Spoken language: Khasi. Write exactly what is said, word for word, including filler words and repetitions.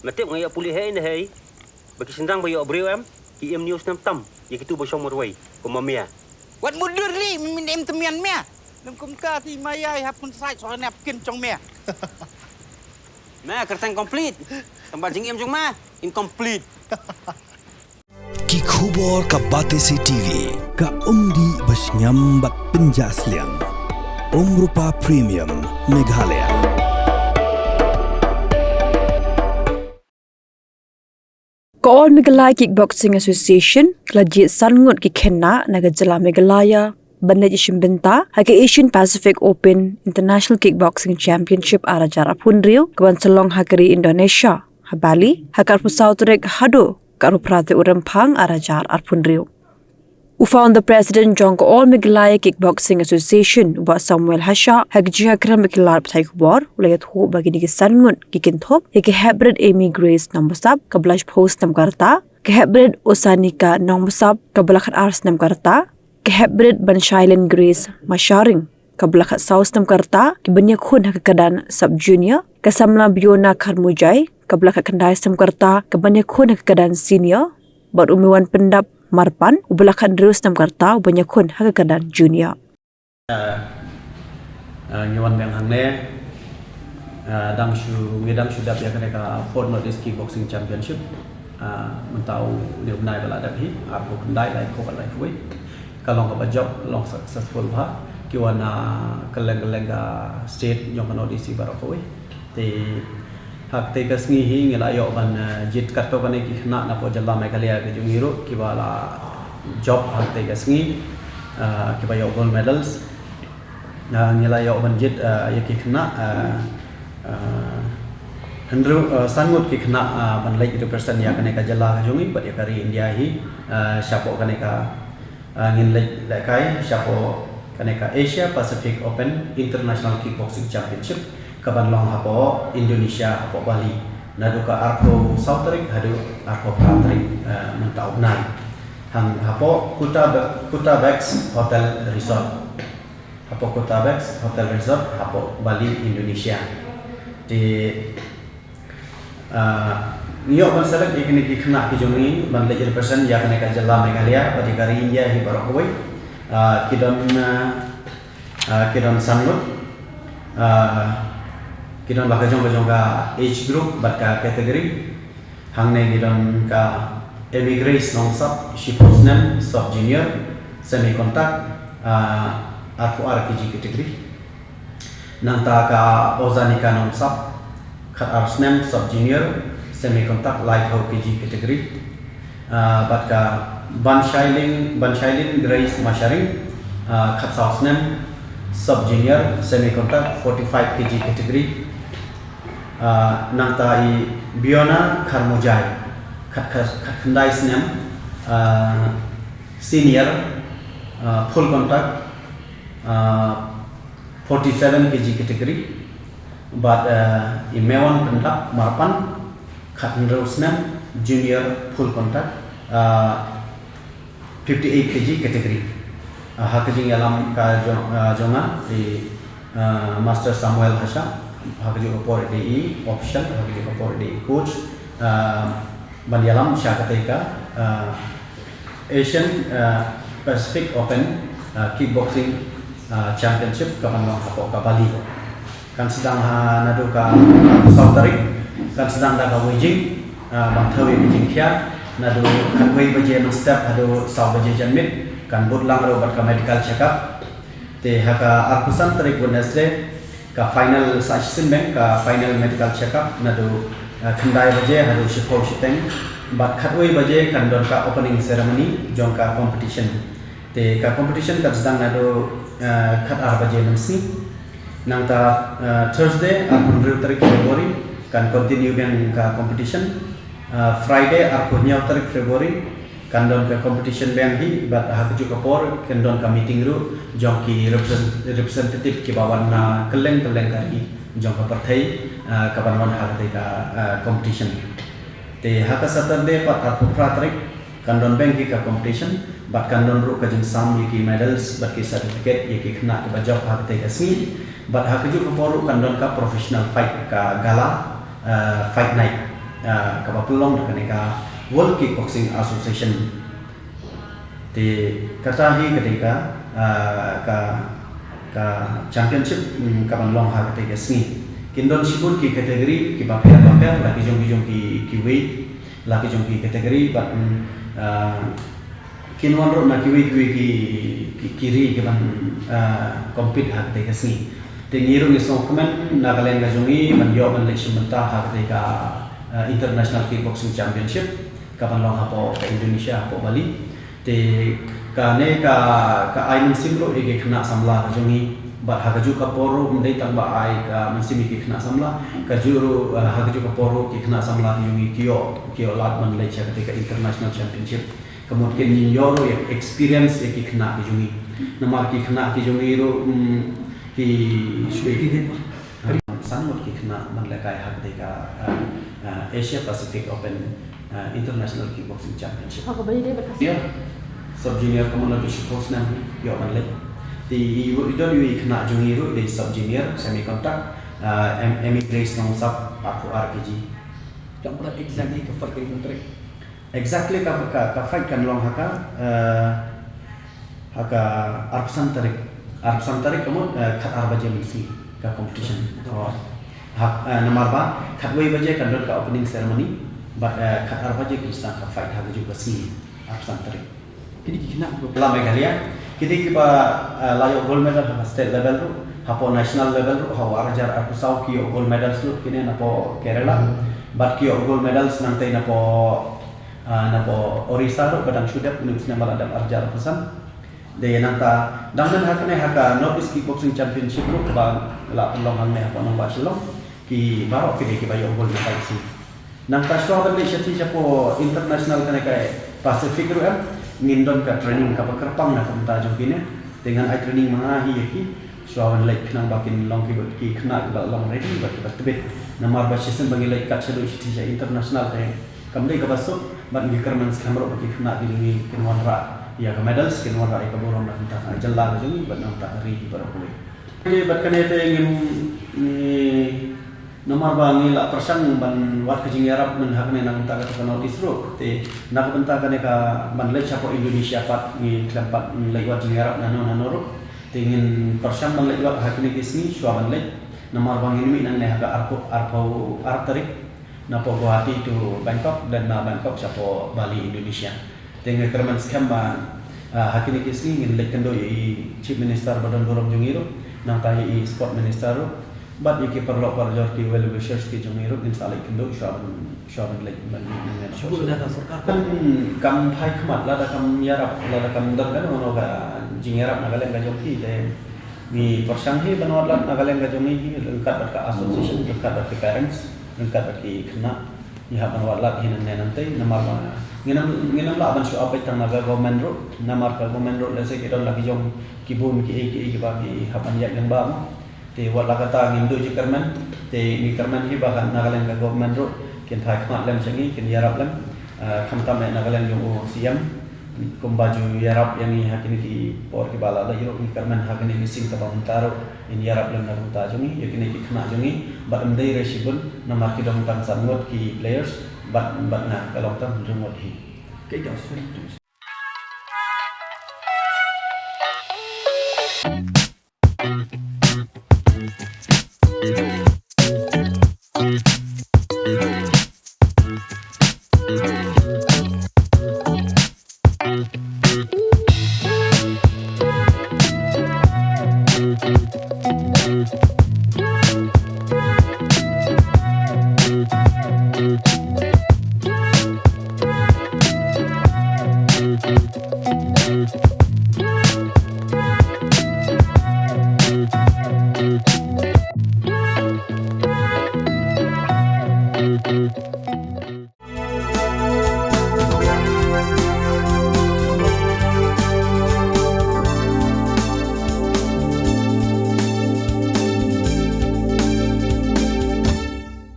Me tip nga ïoh pule hei ne hei. Ba ki shynrang ba ïoh briew em, ki im news nam tam ïa kitu ba shong marwei kum ma mia. Wat mutdur li, me min im temian mia. Lem kumta ti ma ïai hap kun sait soal nep kin chong mia. Me kyrteng complete. Tang ba jingim jong me incomplete. Ki khubor ka Batesi T V. Ka umdih ba shngiam bad pynjah sliang. Umrupa Premium Meghalaya. Ka All Meghalaya Kickboxing Association ka la jied san ngut ki khynnah na ka jylla Meghalaya ban leit shim bynta ha ka Asian Pacific Open International Kickboxing Championship ar hajar arphew hynriew ka ban sa long ha ka ri Indonesia ha Bali ha ka arphew saw tarik haduh ka arphew phra tarik u Rymphang ar hajar arphew hynriew. U founder president jong ka All Meghalaya Kickboxing Association, u Bah Samuel Hashah, ha ka jingïakren bad ki lad pathai khubor, u la ïathuh ba kine ki san ngut ki kynthup ïa ka hepbrid Amy Grace Nongbsap kaba la shiphew snem ka rta, ka hepbrid Osanika Nongbsap kaba la khatar snem ka rta, ka hepbrid Banshailin Grace Masharing kaba la khatsaw snem ka rta, ki ban ïakhun ha ka kyrdan sub junior, ka samla Biona Kharmujai kaba la khatkhyndai snem ka rta, ka ban ïakhun ha ka kyrdan senior, bad u Mewan Pyndap Marpan uba la khathynriew snem ka rta, u ban ïakhun ha ka kyrdan junior. Ah, ah, ngi wan biang hangne, ah, dang shu, ngi dang shu dep ïa kane ka fourth North East Kickboxing Championship. Ah, mynta u ne u bnai ba la dep hi, arphew khyndai, laiphew bad laiphew wei. Ka long kaba jop, long successful bha. Ki wan na kylleng kylleng ka state jong ka North East baroh kawei. Te ha katei ka sngi hi ngi la ïoh ban, eh, jied katto katne ki khynnah na poh jylla Meghalaya ka jong ngi ruh kiba la jop ha katei ka sngi, eh, kiba ïoh gold medals. Eh, ngi la ïoh ban jied, eh, ïa ki khynnah, eh, eh, hynriew, eh, san ngut ki khynnah, eh, ban leit represent ïa kane ka jylla ka jong ngi bad ïa ka ri India hi, eh, shapoh kane ka, eh, ngin leit lehkai shapoh kane ka Asia Pacific Open International Kickboxing Championship ka ban long hapoh Indonesia, hapoh Bali, naduh ka arphew saw tarik haduh arphew phra tarik, eh, mynta u bnai. Hang hapoh Kuta Be-, Kuta Bex Hotel Resort. Hapoh Kuta Bex Hotel Resort, hapoh Bali, Indonesia. Te, ah, ngi ïoh ban select ïa kine ki khynnah ki jong ngi ban leit represent ïa kane ka jylla Meghalaya bad ïa ka ri India hi baroh kawei. Ah, ki don, ah, ah, ki don san ngut. Ah, ki don la ka jong ka jong ka age group bad ka category. Hangne ngi don ka Amy Grace Nongbsap, shiphew snem, sub junior, semi contact, ah, arphew ar kg category. Nangta ka Osanika Nongbsap, khatar snem, sub junior, semi contact, laiphew kg category. Ah, bad ka Banshailin, Banshailin Grace Masharing, ah, khatsaw snem, sub junior, semi contact, forty-five kg category. Ah, nangta i Biona Kharmujai, khat, khat, khatkhyndai snem, ah, senior, ah, full contact, ah, forty-seven kg category. Bad, ah, i Mewan Pyndap Marpan, khathynriew snem, junior, full contact, ah, fifty-eight kg category. Ah, ha ka jingïalam ka jong, ah, jong nga, i, ah, Master Samuel Hashah, ha kajuh ka por i dei i official, ha kajuh ka por i dei i coach, ah, ban ïalam sha katei ka, ah, Asian, ah, Pacific Open, ah, Kickboxing, ah, Championship ka ban long hapoh ka Bali. Kan sdang ha naduh ka saw tarik, kan sdang da ka wei jing, ah, ban thew ïa ka jingkhia, naduh khatwei baje mynstep haduh saw baje janmiet, kan bud lang ruh bad ka medical check up. Te ha ka arphew san tarik Wednesday, ka final sa shisien beng, ka final medical check up, naduh, ah, khyndai baje haduh shiphew shiteng, bad khatwei baje kan don ka opening ceremony jong ka competition. Te ka competition kan sdang naduh, eh, khatar baje mynsngi. Nangta, eh, Thursday, arphew hynriew tarik February, kan continue beng ka competition. Eh, Friday, arphew hynñiew tarik February, kan don ka competition beng hi, bad ha kajuh ka por, kan don ka meeting ruh, jong ki represent-, representative kiba wan na kylleng kylleng ka ri, jong ka pyrthei, eh, ka ban wan ha katei ka, eh, competition. Te ha ka Saturday pat arphew phra tarik, kan don beng hi ka competition, bad kan don ruh ka jingsam ïa ki medals, bad ki certificate, ïa ki khynnah kiba jop ha katei ka sngi, bad ha kajuh ka por ruh kan don ka professional fight, ka gala, eh, fight night. Ah, kaba pynlong da kane ka World Kickboxing Association. Te kata hi ka dei ka, ah, ka, ka championship, mm, kaban long ha kata ka sngi. Kin don shibun ki category kiba pher ba pher, la ki jong ki jong ki, ki weight, la ki jong ki category, bad, mm, ah, kin wan ruh na kiwei kiwei ki, ki, ki ri kiban, ah, compete ha kata ka sngi. Te ngi ruh ngi sngewkmen na ka liang ka jong ngi ban ïoh ban leit shim bynta ha kata ka, ah, International Kickboxing Championship kaban long hapoh ka Indonesia, hapoh Bali. Te kane ka, ka ai mynsiem ruh ïa ki khynnah samla ka jong ngi. Bad ha kajuh ka por ruh ym dei tang ba ai ka mynsiem ïa ki khynnah samla, kajuh ruh, ah, ha kajuh ka por ruh ki khynnah samla ki jong ngi ki ïoh, ki ïoh lad ban leit sha kata ka International Championship. Ka mut kin ïoh ruh ïa experience ïa ki khynnah ki jong ngi. Namar ki khynnah ki jong ngi ruh, mm, ki shu dei ki, ah, san ngut ki khynnah ban lehkai ha kata ka, ah, ah, Asia Pacific Open, ah, International Kickboxing Championship. Ha kaba ïadei bad ka, yeah. Sub junior ka mut la dei shiphew snem ïoh ban leit. Te i, i don iwei i khynnah jong ngi ruh dei sub junior semi contact, ah, Em-, Emmy Grace Nongusap, arphew ar kg. Ka mut exactly ka fight ka long tarik? Exactly ka, ka, ka fight kan long ha ka, eh, ha ka arphew san tarik. Arphew san tarik ka mut, eh, khat ar baje mynsngi ka competition. Oh. Ha, eh, namar ba khatwei baje kan don ka opening ceremony, bad, eh, khat ar baje kan sdang ka fight ha kajuh ka sngi, arphew san tarik. Kine ki khynnah kiba la Meghalaya, kine kiba, eh, la ïoh gold medal ha state level ruh, hapoh national level ruh, ha u ar hajar arphew saw ki ïoh gold medals lut kine napoh Kerala. Bad ki ïoh gold medals nangtei napoh, ah, napoh Orissa ruh, ba dang shu dep, une u snem ba la dep, ar hajar arphew san. Te nangta dang don ha kane ha ka North East Kickboxing Championship ruh kaba la pynlong hangne hapoh nongbah Shillong, ki baroh ki dei kiba ïoh gold medal shi. Nangta shuwa ban leit shathie shapoh international kane ka Pacific ruh em, ngin don ka training kaba kyrpang na ka bynta jong kine. Te ngan ai training ma nga hi ïa ki shuwa ban leit khnang ba kin long kiba, ki khynnah kiba long ready bad kiba tbit. Namar ba shisien ba ngi leit kat shaduh shathie sha international te kam dei kaba suk, bad ngi kyrmen skhem ruh ba ki khynnah ki jong ngi kin wanrah ïa ka medals, kin wanrah ïa ka burom na ka bynta ka jylla ka jong ngi bad na ka bynta ka ri hi baroh kawei. Te bad kane te ngim, ngi, namar ba ngi la pyrshang ban wad ka jingïarap mynta ha kane na ka bynta kata ka North East ruh. Te na ka bynta kane ka ban leit shapoh Indonesia pat ngi khlem pat leit wad jingïarap nano nano ruh. Te ngin pyrshang ban leit wad ha kine ki sngi shuwa ban leit. Namar ba ngin mih nangne ha ka arphew, arphew ar tarik. Napoh Guwahati to Bangkok, dan na Bangkok shapoh Bali, Indonesia. Te nga kyrmen skhem ba, ah, ha kine ki sngi ngin leit kynduh ïa i Chief Minister ba don burom jong ngi ruh, nangta ïa i Sport Minister ruh, bad ïa ki paralok parajor ki well wishers ki jong ngi ruh ngin sa leit kynduh shuwa ban, shuwa ban leit ban, ban, ban, shuwa, shuwa. Lada ka sorkar kan kam phai khmat, lada kam ïarap, lada kam don kano kano ka jingïarap na ka liang ka jong ki te ngi pyrshang hi ban wad lad na ka liang ka jong ngi hi ryngkat bad ka association, ryngkat bad ki parents, ryngkat bad ki khynnah. Ngi hap ban wad lad hi nangne nangtei, namar ba ngin ym, ngin ym lah ban shu ap beit tang na ka government ruh, namar ka government ruh lehse ki don la ki jong ki bun kiei kiei kiba ki hap ban ïaid lyngba mo. Te wat la kata ngim duh jingkyrmen, te ngi kyrmen hi ba ka, na ka liang ka government ruh kin phai khmat lem sha ngi, kin ïarap lem, eh, khamtam eh na ka liang jong u C M. Kumba ju ïarap ïa ngi ha kine ki por kiba la leit ruh, ngi kyrmen ha kine ki sngi kaba mynta ruh in ïarap lem na ka bynta jong ngi ïa kine ki khynnah jong ngi, bad ym dei re shibun namar ki don tang san ngut ki players, bad, bad nga ka long tang hynriew ngut hi. Ka ïa ka